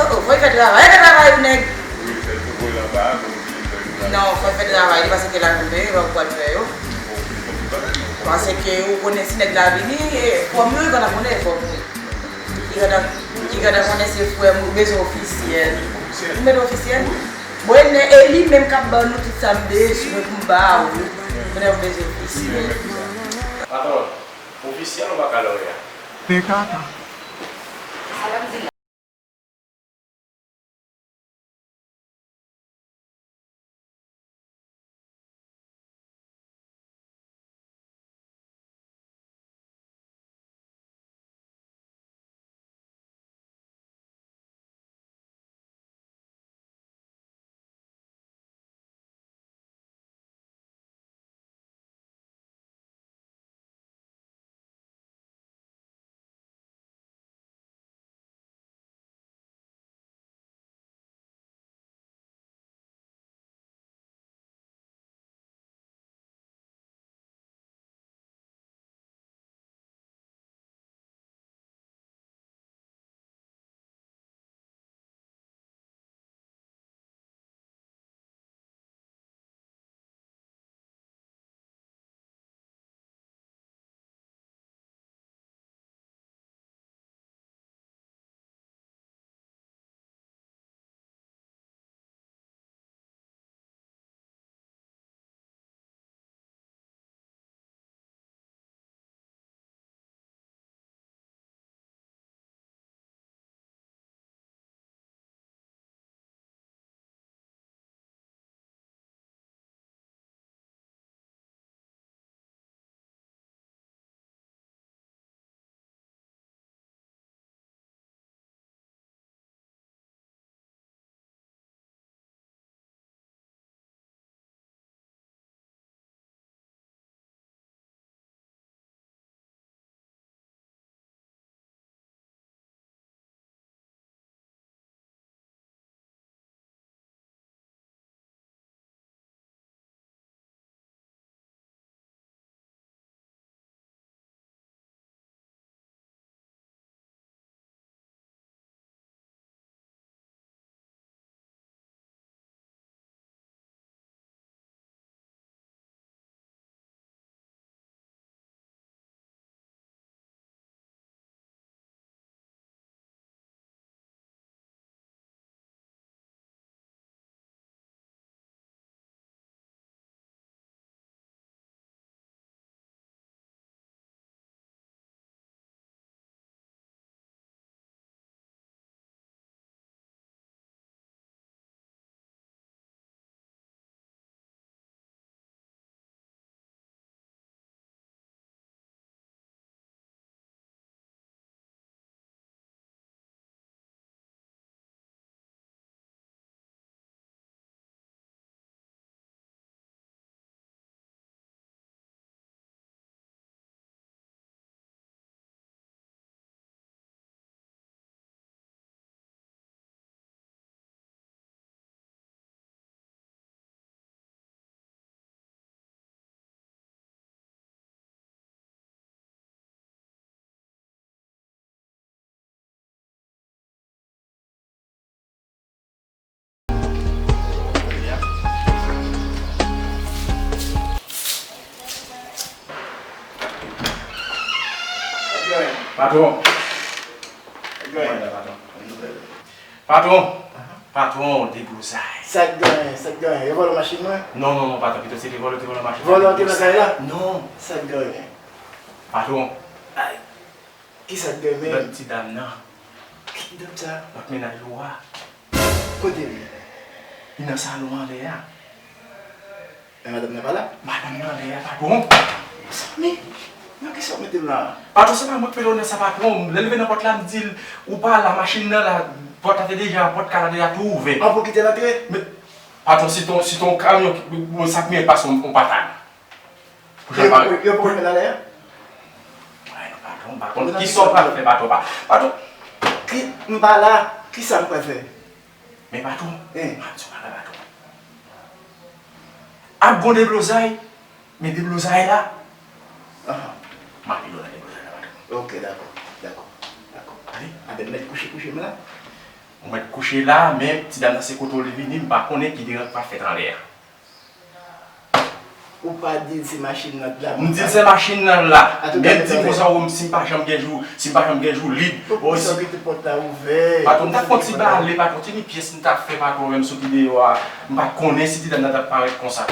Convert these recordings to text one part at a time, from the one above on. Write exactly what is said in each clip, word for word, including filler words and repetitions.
Oh, oh, fò l fè travay. Fè travay ou, nèg. Non, fò l fè travay li, paske la tonbe, yo pa pral fè yo. Paske ou konnen si nèg la vini, e, fò m yo, li pa t ap konnen fò m yo. Li pa t ap, li pa t ap konnen se frè m, ou bezwen ofisyèl. Ou mete ofisyèl? Bon, e, e li menm k ap ban nou tout sa m bezwen pou m ba ou. Konnen ou bezwen ofisyèl. Patwon, ofisyèl ou bakalòreya? P K K. Patwon. Patwon. Patwon, deblozay. Sa k genyen? Sa k genyen? Yo vòlè machin mwen? Non, non, non, patwon, pito se te vòlè, te vòlè machin. Vòlè te nan kay la? Non. Sa k genyen? Patwon. Ay. Ki sa k genyen menm? Lòt ti dam nan. Ki dam sa? Lòt mennaj ou a. Kote li? Li nan salon anlè a. Men madanm nan pa la? Madanm nan anlè a, patwon. Mezanmi, nan kisa w mete m la? Patwon, se pa mwen k fè l onè sa, patwon. Lè l rive nan pòt la, m di l, ou pa la, machin nan la, pòt la te deja, pòt kay la deja tou ouvè. An pou kite l antre? Men, patwon, si ton, si ton kamyon, bon, sa k mye pase yon, yon patane. Pou jan yo, pa- yo poko fè l alè a? Ay, non, patwon, patwon, kisa w pral fè, patwon, pa- patwon. Ki, m pa la, kisa m pral fè? Men patwon, m ap di w bagay, patwon. Ap gon deblozay, men deblozay la, m ap ede w nan deblozay la, patwon. Ok, dakò, dakò, dakò. Ale. Anben, m mèt kouche, kouche m la. Ou mèt kouche la, men ti dam nan se kote w li vini, m pa konnen ki derang k pral fèt anlè a. Ou pa di l se machin nan k la? M di l se machin nan la. Men m di l konsa, o, si m pa janm gen jou, si m pa janm gen jou lib. Poukisa w kite pòt la ouvè? Patwon, m t ap fè yon ti bale, patwon, ti ni pyès m t ap fè, patwon, men m soti deyò a, m pa t konnen si ti dam nan t ap parèt konsa.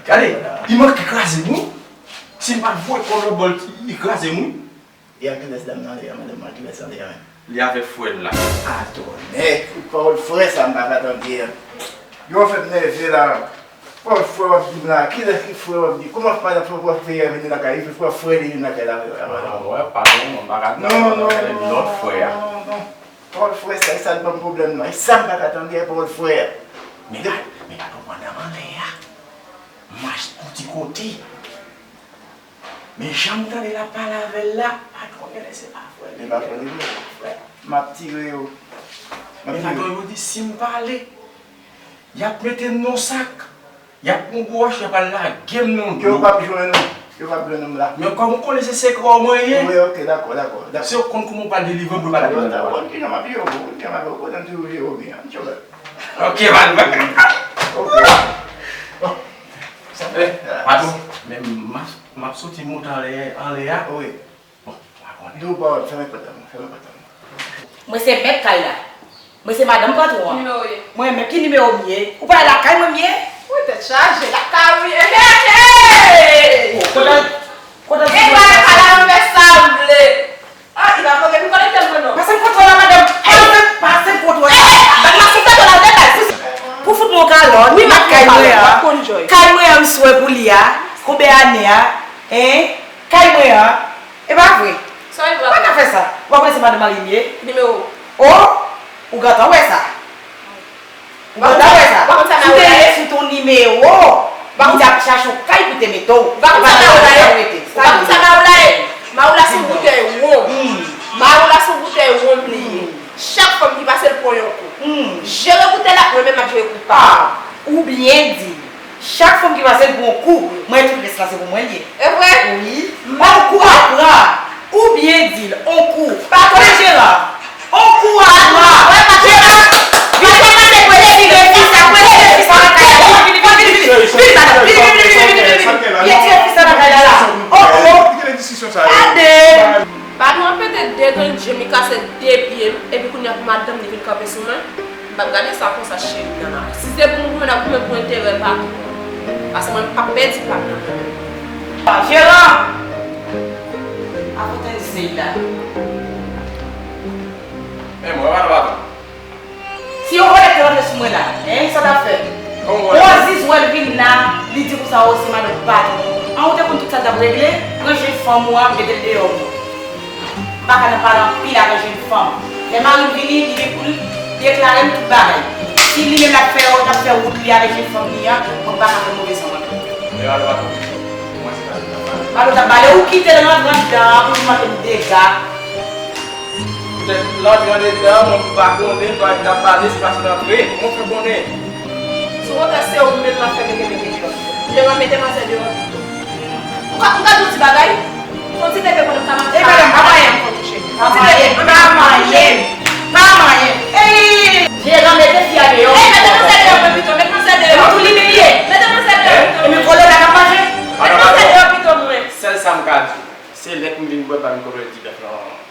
Gade, li manke kraze m, wi. Si m pa t voye kò lòt bò, li kraze m, wi. E a kilès dam nan anlè a, madanm mwen, kilès anlè a menm? Li avèk frè l la. A tonnè! Kout pawòl frè sa m pa ka tande a. Yo fè m nève la. Pawòl frè w ap di m la. Kilès ki frè w ap di? Kòman madanm frè w ap fè vini lakay? Li fè frè frè li vin lakay la avè madanm. Ah, wè, patwon, m pa ka di non, non, non, lòt frè a. Non, non. Pawòl frè sa, e sa k ban m pwoblèm nan. E sa m pa ka tande a, pawòl frè a. Men pa, men patwon, pandan m anlè a, m mache yon ti kote. Men jan m tande l ap pale avè l la, patwon, genlè se pa frè li ye. Se pa frè li ye. M ap tire yo. M ap tire yo. Men patwon, yo di si m pale, y ap mete m nan sak, y ap pran gwo wòch, y ap al lage m nan dlo. Yo p ap jwenn ou. Yo p ap jwenn ou m la. Men kòm ou konnen se sekrè w mwen ye. Wi, ok, dakò, dakò, dakò. Si yo konn kouman w pral delivre m pou yo pa lage m nan dlo. Dakò, dakò. Kijan m ap jere w? Kijan m ap jere w? Kote m toujou jere w byen. An tchòlè. Ok, man. Ok. Bon. Eh, patwon, men m ap, m ap soti monte anlè, anlè a. Wi. Bon, pa konnen. Di w pawòl, fèmen pòt la, fèmen pòt la. Mwen se mèt kay la. Mwen se madanm patwon an. Nimewo w ye? Mwen menm, ki nimewo m ye? Ou pa lakay mwen m ye? Wi, tèt chaje, lakay ou ye. Hey, hey! Kote, kote. E pa lakay la, mwen fè sa m vle. Ah, li pa vle, li konekte mwen non. Pase m kontwòl la, madanm. Pase, pase m kontwòl la. Bat masin fè to la, ou te bay. Pou fout mwen yon kalòt, wi, m ap kay mwen an. Kay mwen an, m swe pou li a. Konbyen ane a? Hein? Kay mwen an. E pa vre. Sa w vle? Ou pa ka fè sa. Ou pa konnen se madanm mari m ye? Nimewo. Oh, ou gentan wè sa. Ou gentan wè sa. Si w te rete sou ton nimewo, li t ap chache yon kay pou te mete w. Ou pa konn sa Mawoula ye? Ou pa konn sa Mawoula ye? Mawoula se yon boutèy won. Mawoula se yon boutèy won li ye. Chak fanm ki pase l pran yon kou. Jere boutèy la, mwen menm m ap jere kou pa m. Ou byen di l. Chak fanm ki pase l pran yon kou, mwen tout rès la se pou mwen l ye. E vre? Wi. Yon kou a pran. Ou byen di l, on kou. Patwon. Frè Jeran, on kou a pran. Jeran, vini, vini, vini, vini, vini, vini, vini, vini, vini, vini, madanm, vini, vini, vini, vini, vini, vini, vini, retire fi sa nan kay la la. Oh, oh. Gade. Patwon an pete de grenn je m, li kase de pye m, epi kounye a pou madanm li vin kanpe sou mwen. M p ap gade sa konsa, cheri nana. Si se pou m goumen, n ap goumen pou enterè patwon an. Paske mwen, m p ap pèdi pa m nan men. Jeran! Akote Zeyla. Men mwen pa nan patwon. Si yon vòlè te rantre sou mwen la, hein, sa w t ap fè? Yon vòlè. Bon, Aziz wè l vin la, li di konsa, o, se madanm patwon an. An, ou te konn tout sa l t ap regle? Pran jèn fanm ou a, mete l deyò mwen. M pa ka nan pale anpil avèk jèn fanm. Lè mari m vini, li gen pou l deklare m tout bagay. Si li menm l ap fè, l ap fè wout li avèk jèn fanm li an, mwen m pa ka fè move san mwen. Men Malo pa konn. Mwen se Malo t ap pale. Malo t ap pale, ou kite l rantre anndan an pou l manke m dega. Poutèt l antre anndan an, mwen m pa konnen, l pa vin ap pale, se paske l antre, mwen fè konnen. Sou kontrè, se ou menm l ap fè meke meke. Devan mete manzè deyò pito. Ou ka, ou ka di yon ti bagay? Fon ti tete konnen m ka mache. Ey, madanm, pa manyen m. Fon ti tete, pa manyen m. Pa manyen m. Ey! Jeran, mete fi a deyò. Ey, mete manzè deyò mwen pito, mete manzè deyò. Epi tou li menm ye. Mete manzè deyò pito. Epi kolo la k ap mache. Mete manzè deyò pito mwen. Sèl sa m ka di w. Se lèt m vin bwè, pa m kote ti bèf lan.